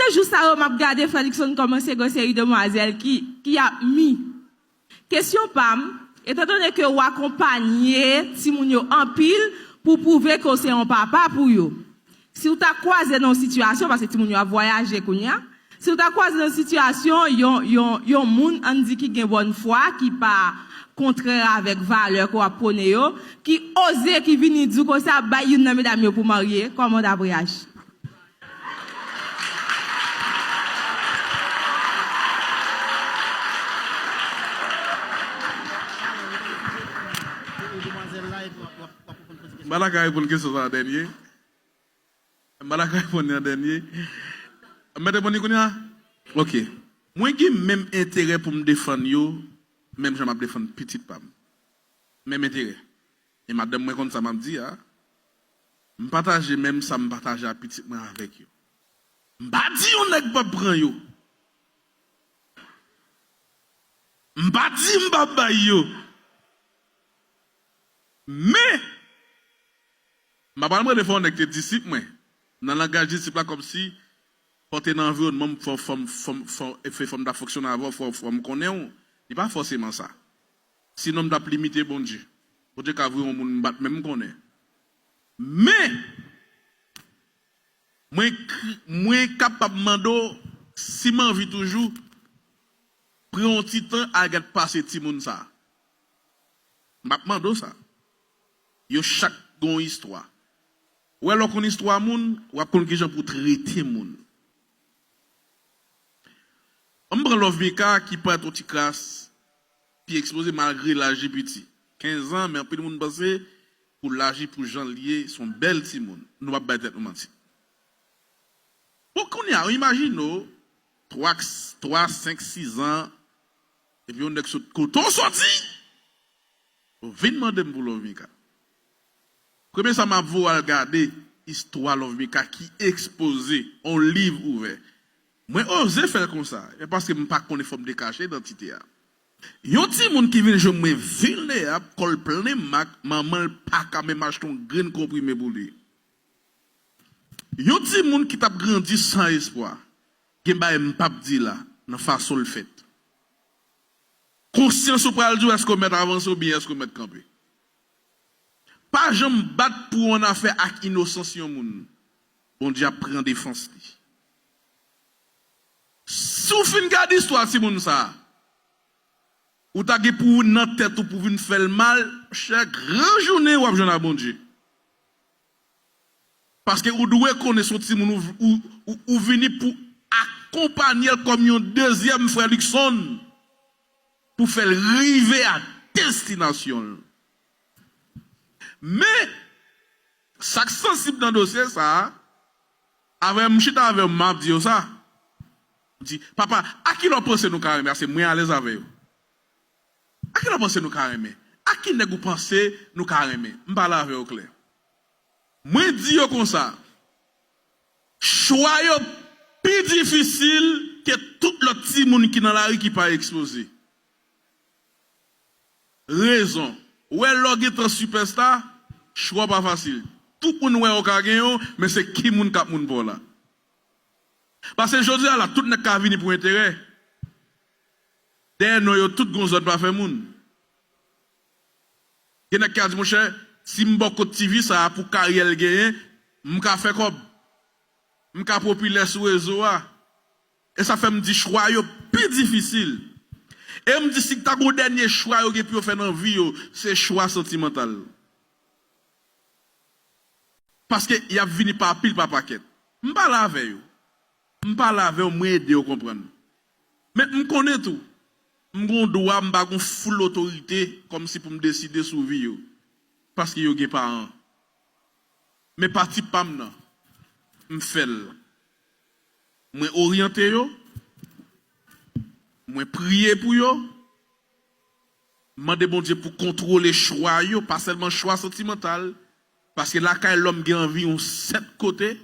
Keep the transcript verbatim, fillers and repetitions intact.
Jou sa yo, m ap gade Fredrickson kòmanse gen yon seri demwazèl ki, ki ap mi. Kesyon pa m, etandone ke w akonpanye timoun yo anpil pou pwouve ke w se yon papa pou yo, si w ta kwaze nan yon sitiyasyon, paske timoun yo ap vwayaje kounye a, si w ta kwaze nan yon sitiyasyon, yon, yon, yon moun, ann di, ki gen bòn fwa, ki pa kontrè avèk valè ke w ap pwone yo, ki oze, ki vini di w konsa, bay youn nan medam yo pou marye, kòman w t ap reyaji? M pa ta ka reponn kesyon sa a dènye. M pa ta ka reponn li an dènye. M mèt reponn li kounye a? Ok. Mwen gen menm enterè pou m defann yo, menm jan m ap defann pitit pa m. Menm enterè. E madanm mwen konn sa m ap di a. M pataje menm sa m pataje a pitit mwen avèk yo. M pa di yon nèg p ap pran yo. M pa di m p ap bay yo. Men, m pa pral mande fò yon nèg te disip mwen. Nan langaj disip la, kòmsi fò w te nan anviwònman m, fò, fò, fò, fò, fò, fò m ta fonksyone avè w, fò, fò m konnen w. Li pa fòseman sa. Sinon, m t ap limite Bondye. Bondye ka voye yon moun m pa t menm konnen. Men, mwen, k- mwen kapab mande w, si m anvi toujou, pran yon ti tan al gad pase timoun sa a. M ap mande w sa. Yo chak gen yon istwa. Ou wè, lè w konn istwa moun, w ap konn kijan pou w trete moun. Ann pran Love Mika ki parèt yon ti kras pi ekspoze malgre laj li piti. Kenz an, men anpil moun panse pou laj li, pou jan l ye, se yon bèl timoun. Nou p ap bay tèt nou manti. Bon, kounye a, imajine w, twa, twa, senk, sis an, epi yon nèg sot kote w soti, ou vin mande m pou Love Mika. Premye sa m ap voye w al gade, istwa Love Mika ki ekspoze, yon liv ouvè. Mwen oze fè l konsa, e paske m pa konnen fò m te kache idantite a. Yon timoun ki vin jwenn mwen vilnerab, kò l plen mak, manman l pa ka menm achte yon grenn konprime pou li. Yon timoun ki t ap grandi san espwa, gen bagay m p ap di la, nan fason l fèt. Konsyans ou pral di w èske w mèt avanse oubyen èske w mèt kanpe. Pa janm bat pou yon afè ak inosans yon moun. Bondye ap pran defans li. Si w fin gade istwa timoun sa a, ou ta gen pou ou nan tèt ou pou vin fè l mal, chè, gran jounen w ap jwenn ak Bondye. Paske ou dwe konnen se yon timoun ou, ou, ou, ou vini pou akonpanye l kòm yon dezyèm frè Luckson pou fè l rive a destinasyon l. Men, sa k sansib nan dosye sa a, avè m chita avè w, m ap di yo sa. M di, papa, a kilè w panse nou ka renmen? Paske mwen alèz avè yo. A kilè w panse nou ka renmen? A ki nèg ou panse nou ka renmen? M pale avè yo klè. Mwen di yo konsa, chwa yo pi difisil ke tout lòt timoun ki nan lari ki pa ekspoze. Rezon, ou wè lè w gentan sipèsta, chwa w pa fasil. Tout moun wè yo ka gen yo, men se ki moun k ap moun pa w la. Paske jodi a la, tout nèg ka vini pou enterè. Dèyè non yo, tout gon zòd pa fè moun. Gen nèg ki a di, monchè, si m bò kot T V sa a pou karyè l genyen, m ka fè kòb. M ka popilè sou rezo a. E sa fè m di chwa yo pi difisil. E m di si ta gon dènye chwa yo gen pou yo fè nan vi yo, se chwa santimantal. Paske y ap vini pa pil, pa pakèt. M pale avè yo. M pale avè yo, mwen ede yo konprann. Men m konnen tou, m gon dwa, m pa gon foul otorite kòmsi pou m deside sou vi yo. Paske yo gen paran. Men pati pa m nan, m fè l. Mwen oryante yo, mwen priye pou yo, mande Bondye pou kontwole chwa yo, pa sèlman chwa santimantal, paske lakay lòm gen anviwon sèt kote,